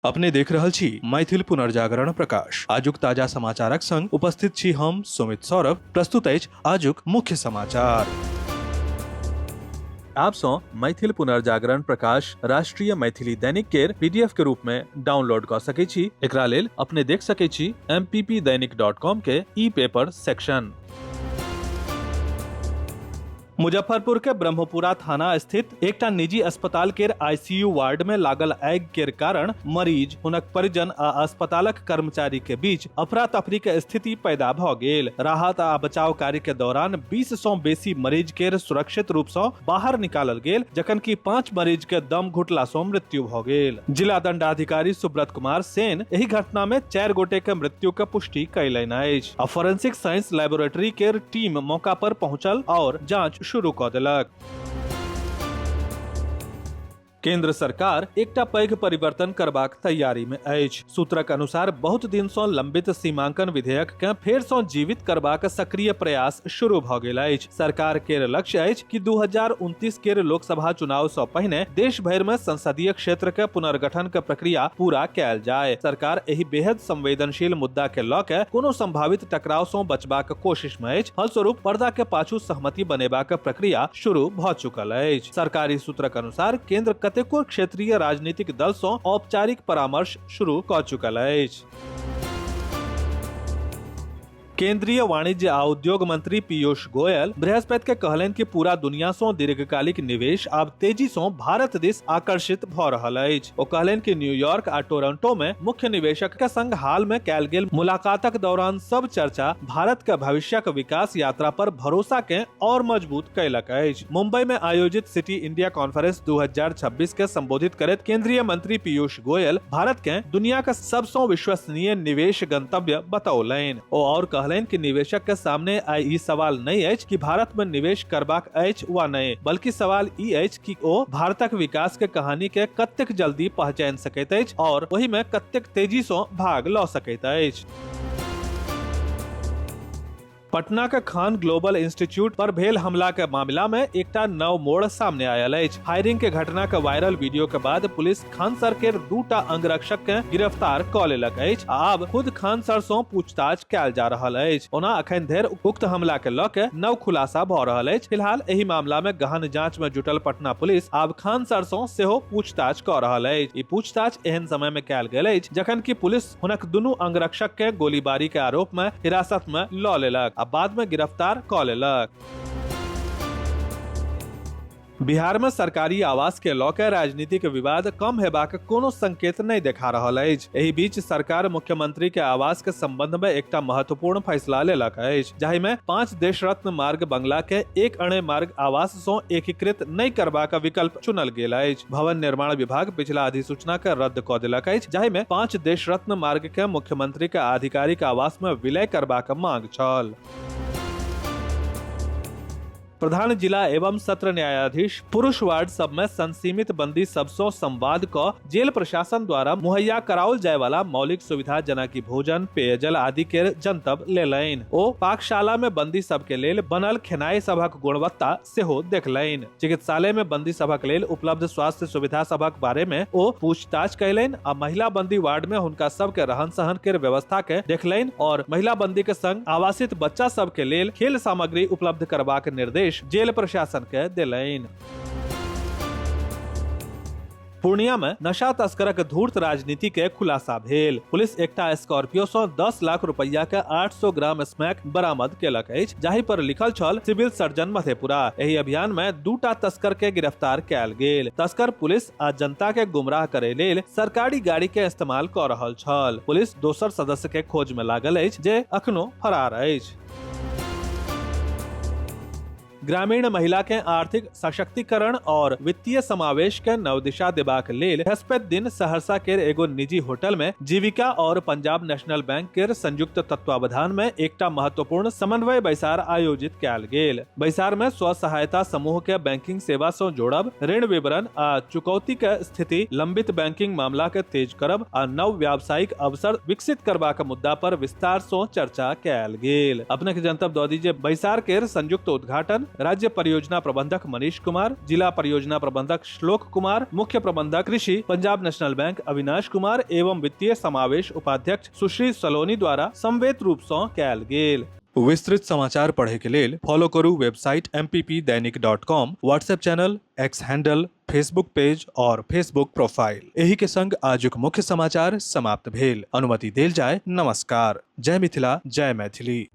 अपने देख रहल छी मैथिल पुनर्जागरण प्रकाश। आजुक ताजा समाचारक संग उपस्थित छी हम सुमित सौरभ। प्रस्तुत अछि आजुक मुख्य समाचार। आप सँ मैथिल पुनर्जागरण प्रकाश राष्ट्रीय मैथिली दैनिक केर पीडीएफ के रूप में डाउनलोड कऽ सकै छी। एकरा लेल अपने देख सकै छी mppdainik.com के ई पेपर सेक्शन। मुजफ्फरपुर के ब्रह्मपुरा थाना स्थित एकटा निजी अस्पताल केर आईसीयू वार्ड में लागल आगि केर कारण मरीज, हुनक परिजन आ अस्पतालक कर्मचारी के बीच अफरा तफरी के स्थिति पैदा भ गेल। राहत आ बचाव कार्य के दौरान 20 सं बेसी मरीज केर सुरक्षित रूप सं बाहर निकालल गेल, जखन कि 5 मरीज के दम घुटला सं मृत्यु भ गेल। जिला दंडाधिकारी सुब्रत कुमार सेन एहि घटना में 4 गोटे के मृत्यु के पुष्टि कयलनि अछि आ फोरेंसिक साइंस लैबोरेटरी केर टीम मौका पर पहुंचल और जांच शुरू क देलक। केंद्र सरकार एकटा पैघ परिवर्तन करबाक तैयारी में अछि। सूत्रक अनुसार बहुत दिन सँ लंबित सीमांकन विधेयक के फेर सँ जीवित करबाक सक्रिय प्रयास शुरू भ गेल अछि। सरकार केर लक्ष्य अछि कि 2029 केर लोकसभा चुनाव सँ पहिने देश भरि में संसदीय क्षेत्र के पुनर्गठन के प्रक्रिया पूरा कयल जाय। सरकार एहि बेहद संवेदनशील मुद्दा के ल के कोनो संभावित टकराव सँ बचबाक कोशिश में अछि। फलस्वरूप पर्दा के पाछू सहमति बनेबाक प्रक्रिया शुरू भ चुकल अछि। सरकारी सूत्रक अनुसार केंद्र कतेको क्षेत्रीय राजनीतिक दल सँ औपचारिक परामर्श शुरू क चुकल अछि। केंद्रीय वाणिज्य आ उद्योग मंत्री पीयूष गोयल बृहस्पति के कहलनि कि पूरा दुनिया सँ दीर्घकालिक निवेश आब तेजी सँ भारत दिस आकर्षित भ रहल अछि। ओ कहलनि कि न्यूयॉर्क आ टोरंटो में मुख्य निवेशक के संग हाल में कयल गेल मुलाकातक दौरान सब चर्चा भारत के भविष्यक विकास यात्रा पर भरोसा के और मजबूत कयलक अछि। मुंबई में आयोजित सिटी इंडिया कॉन्फ्रेंस 2026 के संबोधित करैत केंद्रीय मंत्री पीयूष गोयल भारत के दुनिया के सबसँ विश्वसनीय निवेश गंतव्य बतौलनि। ओ और कहलनि कि निवेशक के सामने आइ ई सवाल नहि अछि कि भारत में निवेश करबाक अछि वा नहि, बल्कि सवाल ई अछि कि ओ भारतक विकास के कहानी के कतेक जल्दी पहचानि सकैत अछि और ओहि में कतेक तेजी सँ भाग लऽ सकैत अछि। पटना के खान ग्लोबल इंस्टीट्यूट पर भेल हमला के मामला में एकटा नव मोड़ सामने आयल अछि। फायरिंग के घटना के वायरल वीडियो के बाद पुलिस खान सर के दूटा अंगरक्षक के गिरफ्तार क लेलक अछि आ आब खुद खान सर सँ पूछताछ कयल जा रहल अछि। ओना अखन धरि उक्त हमला के ल के नव खुलासा भ रहल अछि। फिलहाल एहि मामला में गहन जांच में जुटल पटना पुलिस आब खान सर सँ सेहो पूछताछ क रहल अछि। ई पूछताछ एहन समय में कयल गेल अछि जखन कि पुलिस हुनक दुनू अंगरक्षक के गोलीबारी के आरोप में हिरासत में ल लेलक आ बाद में गिरफ्तार क लेलक। बिहार में सरकारी आवास के लऽ के राजनीतिक विवाद कम हेबाक कोनो संकेत नहि देखा रहल अछि। एहि बीच सरकार मुख्यमंत्री के आवास के संबंध में एकटा महत्वपूर्ण फैसला लेलक अछि, जाहि में 5 देशरत्न मार्ग बंगला के एक अणे मार्ग आवास सँ एकीकृत नहि करबाक विकल्प चुनल गेल अछि। भवन निर्माण विभाग पिछला अधिसूचना के रद्द क देलक अछि, जाहि में 5 देशरत्न मार्ग के मुख्यमंत्री के आधिकारिक आवास में विलय करबाक मांग छल। प्रधान जिला एवं सत्र न्यायाधीश पुरुष वार्ड सब में संसीमित बंदी सब सँ संवाद क जेल प्रशासन द्वारा मुहैया कराओल जाय वाला मौलिक सुविधा जेना कि भोजन, पेयजल आदि के जनतब लेलनि। ओ पाकशाला में बंदी सब के लेल बनल खेनाइ सभक गुणवत्ता सेहो देखलनि। चिकित्सालय में बंदी सभक लेल उपलब्ध स्वास्थ्य सुविधा सभक बारे में ओ पूछताछ कयलनि आ महिला बंदी वार्ड में हुनका सब के रहन सहन के व्यवस्था के देखलनि और महिला बंदी के संग आवासित बच्चा सब के लेल खेल सामग्री उपलब्ध करबाक निर्देश जेल प्रशासन के देलनि। पूर्णिया में नशा तस्करक धूर्त राजनीति के खुलासा भेल। पुलिस एकटा स्कॉर्पियो सँ 10 लाख रुपया के 800 ग्राम स्मैक बरामद केलक अछि, जाहि पर लिखल छल सिविल सर्जन मधेपुरा। एहि अभियान में दूटा तस्कर के गिरफ्तार कयल गेल। तस्कर पुलिस आ जनता के गुमराह करे लेल सरकारी गाड़ी के इस्तेमाल क रहल छल। पुलिस दोसर सदस्य के खोज में लागल अछि, जे अखनो फरार अछि। ग्रामीण महिला के आर्थिक सशक्तिकरण और वित्तीय समावेश के नव दिशा देबाक लेल बृहस्पति दिन सहरसा के एगो निजी होटल में जीविका और पंजाब नेशनल बैंक के संयुक्त तत्वावधान में एकटा महत्वपूर्ण समन्वय बैसार आयोजित कयल गेल। बैसार में स्व सहायता समूह के बैंकिंग सेवा सँ जोड़ब, ऋण विवरण आ चुकौती के स्थिति, लंबित बैंकिंग मामला के तेज करब आ नव व्यावसायिक अवसर विकसित करबाक मुद्दा पर विस्तार सँ चर्चा कयल गेल। अपने के जनतब दऽ दी जे बैसार केर संयुक्त उद्घाटन राज्य परियोजना प्रबंधक मनीष कुमार, जिला परियोजना प्रबंधक श्लोक कुमार, मुख्य प्रबंधक कृषि पंजाब नेशनल बैंक अविनाश कुमार एवं वित्तीय समावेश उपाध्यक्ष सुश्री सलोनी द्वारा समवेत रूप सँ कयल गेल। विस्तृत समाचार पढ़े के लेल फॉलो करू website mppdainik.com, WhatsApp channel, X handle, Facebook page और फेसबुक प्रोफाइल। एही के संग आजुक मुख्य समाचार समाप्त भेल। अनुमति देल जाय। नमस्कार। जय मिथिला, जय मैथिली।